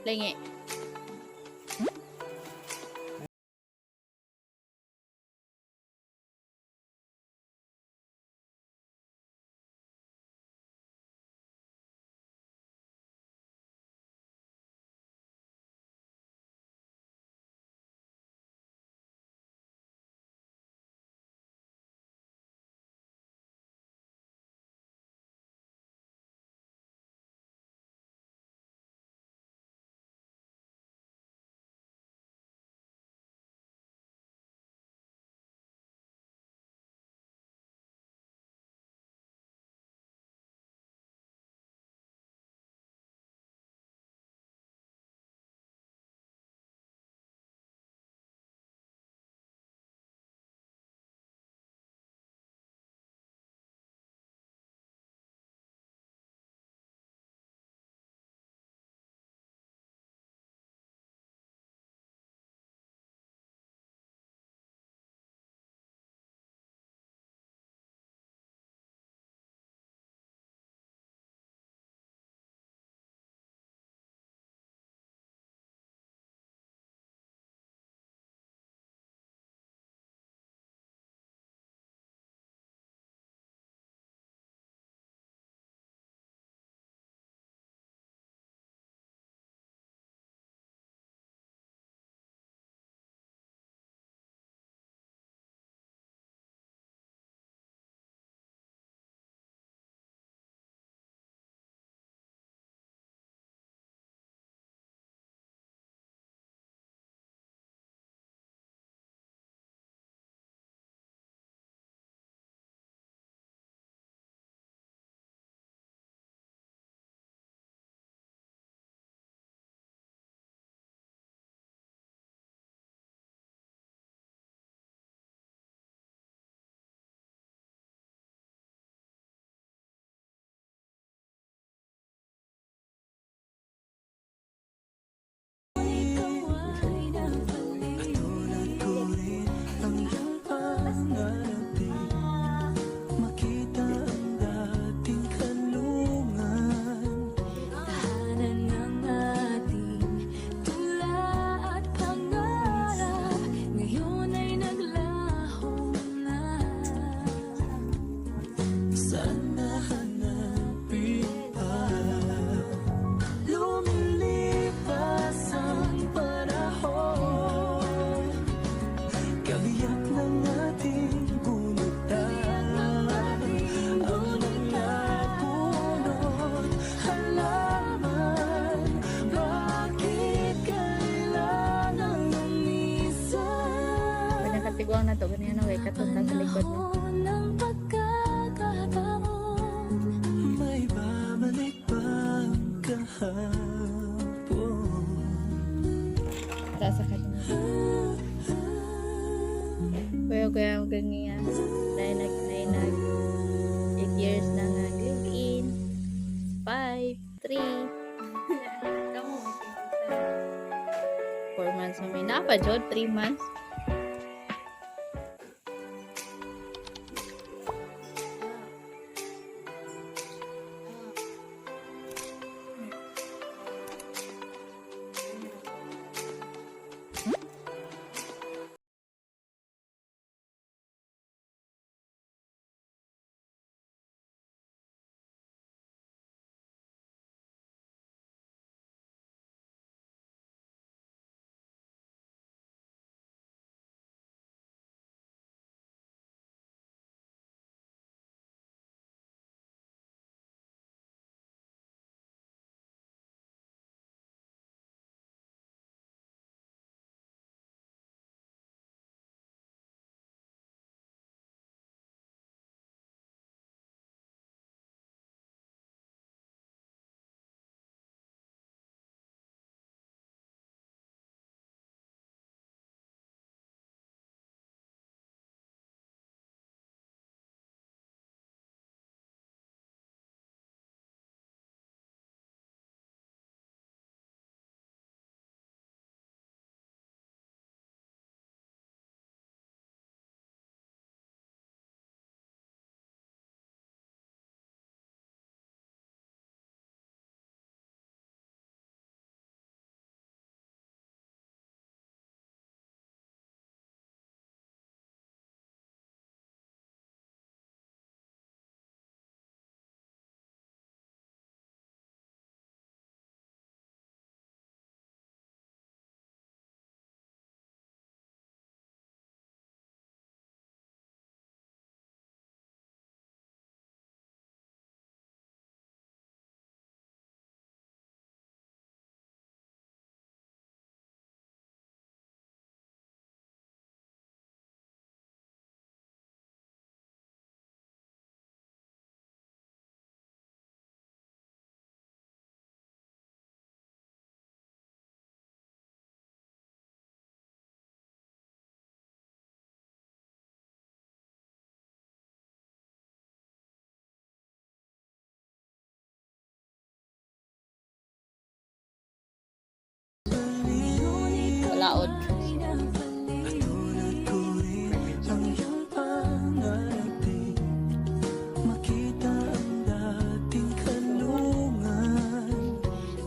Lingi. Katulad ko rin ang iyong pangarapin. Makita ang dating kanlungan. Tahanan ng ating tula at pangarap, ngayon ay naglaho na. Sana hanapin pa. Lumilipas ang panahon. Kabiyak ng ating gunutan, ang mga puno't halaman. Bakit kailangang lumisan? Pwede katiguang na to. Ganyan na, way. Katong sa likod mo. Panahon ng pagkakataon. May babalik bang kahapon? Sa kanya. Kuya, kuya, ganyan. Dahil nag 8 years na nga live-in. 5, 3. 4 months na may napa, Jod. 3 months. Daot. Tulad ko rin ang iyong pangarap. Makita ang dating kalungan.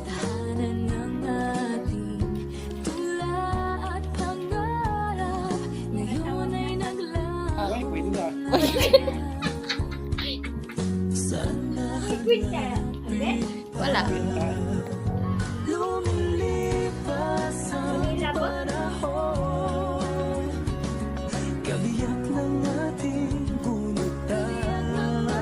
Tahanan ng ating tula at pangarap ngayon ay naglaho. Ay, pwede na. Sana Wala. lumilipas ang panahon. Kabiyak ng ating gunutan, ang mga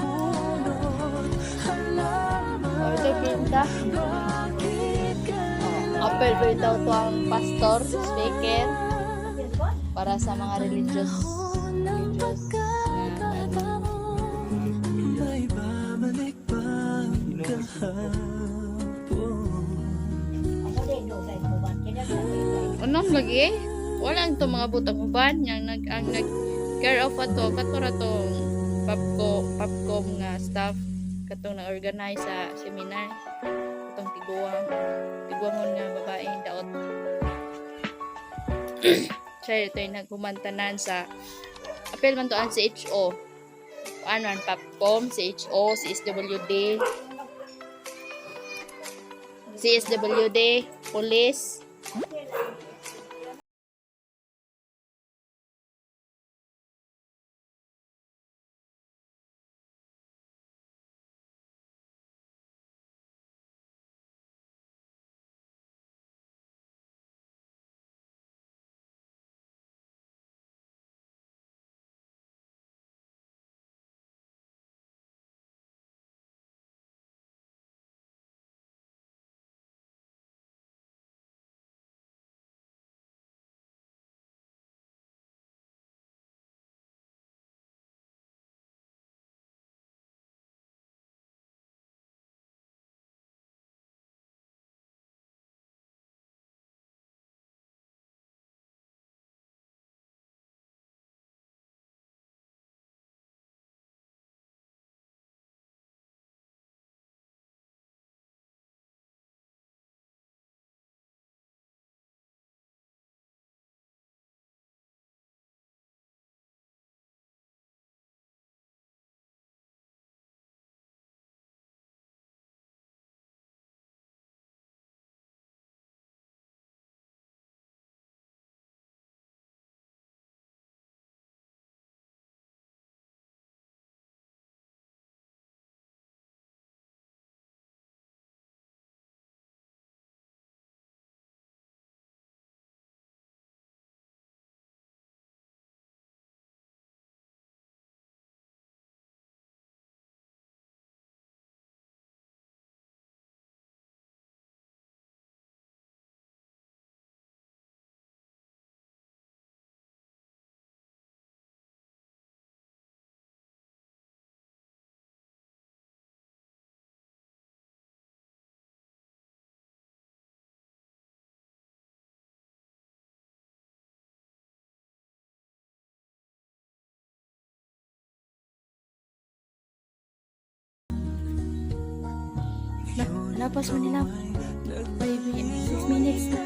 puno't halaman. Order pinta. Bakit kailangan Apel ba ito to ang pastor, speaker para sa mga religious ng religious na pagkakataon. may babalik pa kahapon? Unam lagi eh. Wala ang to mga butang uban yang nag ang nag care of ato kato ra tong popcom nga staff katong na-organize sa seminar katong tiguang tiguangon nga babae daot siya ito yung naghumantanan sa apel man to ang CHO ano ang Popcom, CHO, CSWD, CSWD, police. Lapas mo nila. 5 6 minutes na.